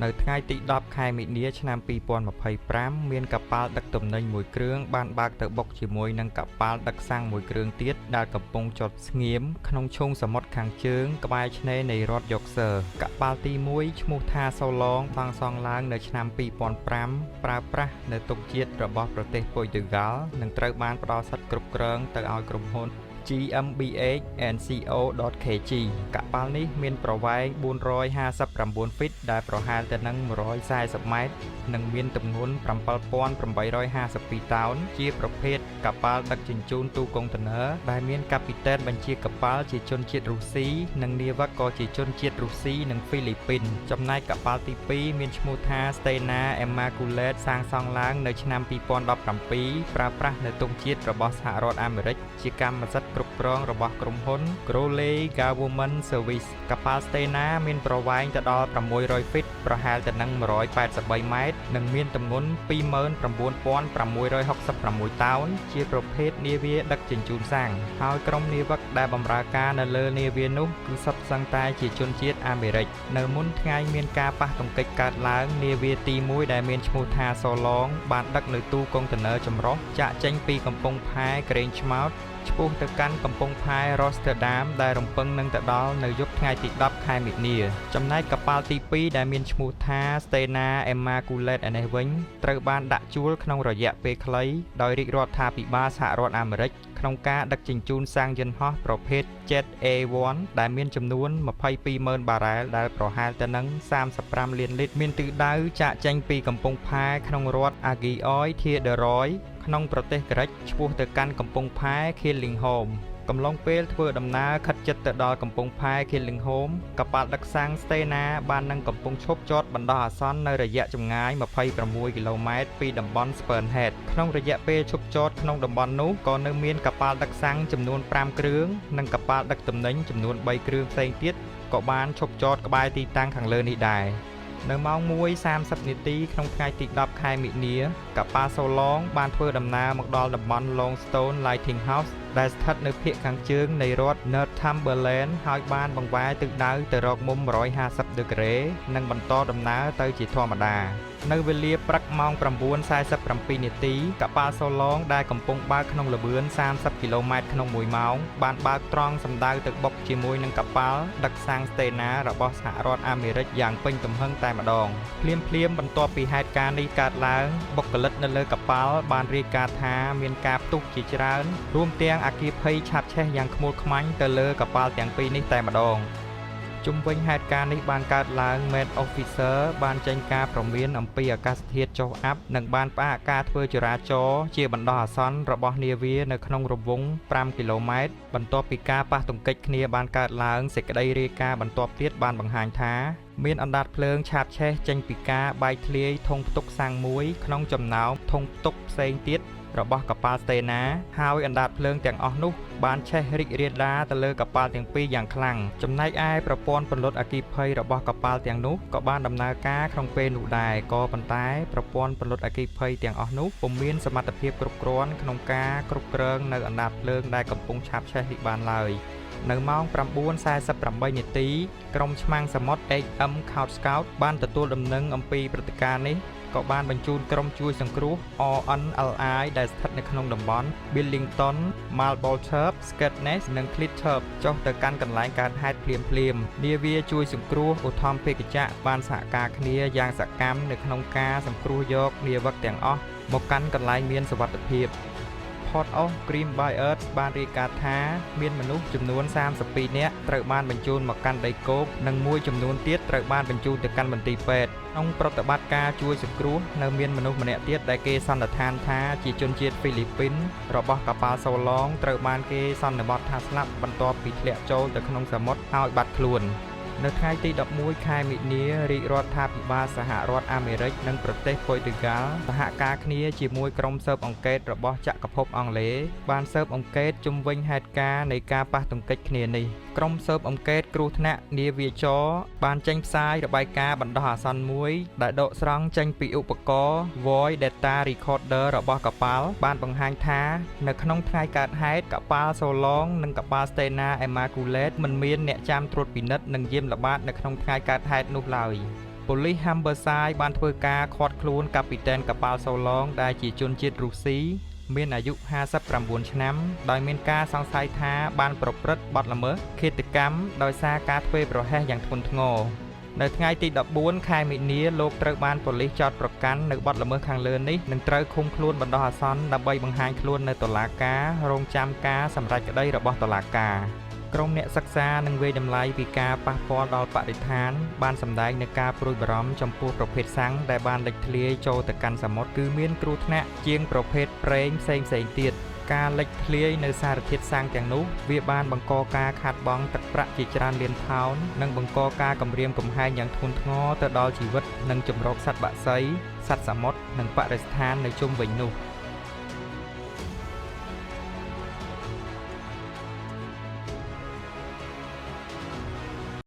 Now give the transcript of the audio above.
នៅថ្ងៃទី10ខែមីនាឆ្នាំ2025មានកប៉ាល់ដឹកទំនិញមួយគ្រឿងបានបើកទៅបុកជាមួយនឹងកប៉ាល់ដឹកសាំងមួយគ្រឿងទៀតដែលកំពុងចតស្ងៀមក្នុងឈូងសមុទ្រខាងជើងក្បែរឆ្នេរនៃរដ្ឋយ៉ុកសឺកប៉ាល់ទី1ឈ្មោះថាសូឡងសាងសង់ឡើងនៅឆ្នាំ2005ប្រើប្រាស់នៅទង់ជាតិរបស់ប្រទេសពុយទុយហ្គាល់និងត្រូវបានផ្ដល់សិទ្ធិគ្រប់គ្រងទៅឲ្យក្រុមហ៊ុន GmbH & Co.KG កប៉ាល់នេះមានប្រវែង459ហ្វីតដែលប្រហែលទៅនឹង140ម៉ែត្រនិងមានទម្ងន់7852តោនជាប្រភេទកប៉ាល់ដឹកជញ្ជូនទូកុងតឺន័រដែលមានកាពីតែនបញ្ជាកប៉ាល់ជាជនជាតិរុស្ស៊ីនិងនាវិកក៏ជាជនជាតិរុស្ស៊ីនិងហ្វីលីពីនចំណែកកប៉ាល់ទី2មានឈ្មោះថា Stena Immaculate សាងសង់ឡើងនៅឆ្នាំ2017ប្រើប្រាស់នៅទង់ជាតិរបស់សហរដ្ឋអាមេរិកជាកម្មសិទ្ធិគ្រប់គ្រងរបស់ក្រុមហ៊ុន Crowley Government Service កប៉ាល់ Stena មានប្រវែងទៅដល់600ហ្វីតប្រហែលទៅនឹង183ម៉ែត្រនិងមានទម្ងន់29,666តោនជាប្រភេទនាវាដឹកជញ្ជូនសាំងហើយក្រុមនាវិកដែលបម្រើការនៅលើនាវានោះគឺសុទ្ធសឹងតែជាជនជាតិអាមេរិកនៅមុនថ្ងៃមានការប៉ះទង្គិចកើតឡើងនាវាទី1ដែលមានឈ្មោះថាសូឡងបានដឹកនៅទូកុងតឺន័រចម្រុះចាក់ចេញពីកំពង់ផែក្រេងឆ្មោតឆ្ពោះទៅកាន់កំពង់ផែ Rotterdam ដែលរំពឹងនឹងទៅដល់នៅយប់ថ្ងៃទី10ខែមីនាចំណែកកប៉ាល់ទី2ដែលមានឈ្មោះថា Stena Immaculate ឯនេះវិញត្រូវបានដាក់ជួលក្នុងរយៈពេលខ្លីដោយរាជរដ្ឋាភិបាលសហរដ្ឋអាមេរិកក្នុងការដឹកជញ្ជូនសាំងយន្តហោះប្រភេទ Jet A1 ដែលមានចំនួន220,000បារ៉ែលដែលប្រហែលទៅនឹង35លានលីត្រមានទិសដៅចាកចេញពីកំពង់ផែក្នុងរដ្ឋ Agioi Theodoroi ក្នុងប្រទេសក្រិចឆ្ពោះទៅកាន់កំពង់ផែ Killingholme កំឡុងពេលធ្វើដំណើរខិតជិតទៅដល់កំពង់ផែ Killingholme កប៉ាល់ដឹកសាំង Stena បាននឹងកំពុងឈប់ចតបណ្ដោះអាសន្ននៅរយៈចម្ងាយ26គីឡូម៉ែត្រពីតំបន់ Spearhead ក្នុងរយៈពេលឈប់ចតក្នុងតំបន់នោះក៏នៅមានកប៉ាល់ដឹកសាំងចំនួន5គ្រឿងនិងកប៉ាល់ដឹកទំនិញចំនួន3គ្រឿងផ្សេងទៀតក៏បានឈប់ចតក្បែរទីតាំងខាងលើនេះដែរនៅម៉ោង1:30នាទីក្នុងថ្ងៃទី10ខែមីនាកប៉ាល់សូឡងបានធ្វើដំណើរមកដល់តំបន់ Longstone Lighthouse ដែលស្ថិតនៅភាគខាងជើងនៃរដ្ឋ Northumberland ហើយបានបង្វែរទិសដៅទៅរកមុំ150ដឺក្រេនិងបន្តដំណើរទៅជាធម្មតានៅវេលាព្រឹកម៉ោង9:47នាទីកប៉ាល់សូឡងដែលកំពុងបើកក្នុងល្បឿន30គីឡូម៉ែត្រក្នុង1ម៉ោងបានបើកត្រង់សម្ដៅទៅបុកជាមួយនឹងកប៉ាល់ដឹកសាំង Stena របស់សហរដ្ឋអាមេរិកយ៉ាងពេញទំហឹងតែម្ដងភ្លាមភ្លាមបន្ទាប់ពីហេតុការណ៍នេះកើតឡើងបុគ្គលិកនៅលើកប៉ាល់បានរាយការណ៍ថាមានការផ្ទុះជាច្រើនរួមទាំងអគ្គិភ័យឆាបឆេះយ៉ាងខ្មួលខ្មាញ់ទៅលើកប៉ាល់ទាំងពីរនេះតែម្ដងជុំវិញហេតុការណ៍នេះបានកើតឡើង Met Officer បានចេញការព្រមានអំពីអាកាសធាតុចុះអាប់និងបានផ្អាកការធ្វើចរាចរណ៍ជាបណ្ដោះអាសន្នរបស់នាវានៅក្នុងរង្វង់5គីឡូម៉ែត្របន្ទាប់ពីការប៉ះទង្គិចគ្នាបានកើតឡើងសេចក្តីរាយការណ៍បន្ទាប់ទៀតបានបង្ហាញថាមានអណ្ដាតភ្លើងឆាបឆេះចេញពីការបែកធ្លាយធុងផ្ទុកសាំងមួយក្នុងចំណោមធុងផ្ទុកផ្សេងទៀតរបស់កប៉ាល់ Stena ហើយអណ្ដាតភ្លើងទាំងអស់នោះបានឆេះរីករាលដាលទៅលើកប៉ាល់ទាំងពីរយ៉ាងខ្លាំងចំណែកឯប្រព័ន្ធពន្លត់អគ្គិភ័យរបស់កប៉ាល់ទាំងនោះក៏បានដំណើរការក្នុងពេលនោះដែរក៏ប៉ុន្តែប្រព័ន្ធពន្លត់អគ្គិភ័យទាំងអស់នោះពុំមានសមត្ថភាពគ្រប់គ្រាន់ក្នុងការគ្រប់គ្រងនៅអណ្ដាតភ្លើងដែលកំពុងឆាបឆេះនេះបានឡើយនៅម៉ោង9:48នាទីក្រុមឆ្មាំងសមុទ្រ HM Coast Scout បានទទួលដំណឹងអំពីព្រឹត្តិការណ៍នេះក៏បានបញ្ជូនក្រុមជួយសង្គ្រោះ RNLI ដែលស្ថិតនៅក្នុងតំបន់ Billington, Mablethorpe, Skegness និង Cleethorpes ចុះទៅកាន់កន្លែងកើតហេតុភ្លាមៗនាវាជួយសង្គ្រោះឧទ្ធម្ភាគចក្របានសហការគ្នាយ៉ាងសកម្មនៅក្នុងការសង្គ្រោះយកនាវិកទាំងអស់មកកាន់កន្លែងមានសុវត្ថិភាព Port of Grimbeard បានរាយការណ៍ថាមានមនុស្សចំនួន32នាក់ត្រូវបានបញ្ជូនមកកាន់ដីគោកនិងមួយចំនួនទៀតត្រូវបានបញ្ជូនទៅកាន់មន្ទីរពេទ្យក្នុងប្រតិបត្តិការជួយសង្គ្រោះនៅមានមនុស្សម្នាក់ទៀតដែលគេសន្និដ្ឋានថាជាជនជាតិហ្វីលីពីនរបស់កប៉ាល់សូឡងត្រូវបានគេសន្មតថាស្លាប់បន្ទាប់ពីធ្លាក់ចូលទៅក្នុងសមុទ្រហើយបាត់ខ្លួននៅថ្ងៃទី11ខែមីនារាជរដ្ឋាភិបាលសហរដ្ឋអាមេរិកនិងប្រទេសពុយទុយហ្គាល់សហការគ្នាជាមួយក្រុមស៊ើបអង្កេតរបស់ចក្រភពអង់គ្លេសបានស៊ើបអង្កេតជុំវិញហេតុការណ៍នៃការប៉ះទង្គិចគ្នានេះក្រុមស៊ើបអង្កេតគ្រោះថ្នាក់នាវាចរណ៍បានចេញផ្សាយរបាយការណ៍បណ្ដោះអាសន្នមួយដែលដកស្រង់ចេញពីឧបករណ៍ Voice Data Recorder របស់កប៉ាល់បានបង្ហាញថានៅក្នុងថ្ងៃកើតហេតុកប៉ាល់សូឡងនិងកប៉ាល់ Stena Immaculate មិនមានអ្នកចាំត្រួតពិនិត្យនិងយាមល្បាតនៅក្នុងថ្ងៃកើតហេតុនោះឡើយ។ ប៉ូលីស Humberside បានធ្វើការឃាត់ខ្លួនកាពីតែនកប៉ាល់សូឡងដែលជាជនជាតិរុស្ស៊ីមានអាយុ59ឆ្នាំដោយមានការសង្ស័យថាបានប្រព្រឹត្តបទល្មើសឃាតកម្មដោយសារការធ្វេសប្រហែសយ៉ាងធ្ងន់ធ្ងរនៅថ្ងៃទី14ខែមីនាលោកត្រូវបានប៉ូលីសចោទប្រកាន់នៅបទល្មើសខាងលើនេះនិងត្រូវឃុំខ្លួនបណ្ដោះអាសន្នដើម្បីបង្ហាញខ្លួននៅតុលាការរងចាំការសម្រេចក្តីរបស់តុលាការក្រុមអ្នកសិក្សានិងវាយតម្លៃពីការប៉ះពាល់ដល់បរិស្ថានបានសម្ដែងនូវការព្រួយបារម្ភចំពោះប្រភេទសាំងដែលបានលេចធ្លាយចូលទៅកាន់សមុទ្រគឺមានគ្រោះថ្នាក់ជាងប្រភេទប្រេងផ្សេងៗទៀតការលេចធ្លាយនៅសារធាតុសាំងទាំងនោះវាបានបង្កការខាតបង់ទឹកប្រាក់ជាច្រើនលានផោននិងបង្កការគំរាមកំហែងយ៉ាងធ្ងន់ធ្ងរទៅដល់ជីវិតនិងជម្រកសត្វបក្សីសត្វសមុទ្រនិងបរិស្ថាននៅជុំវិញនោះ។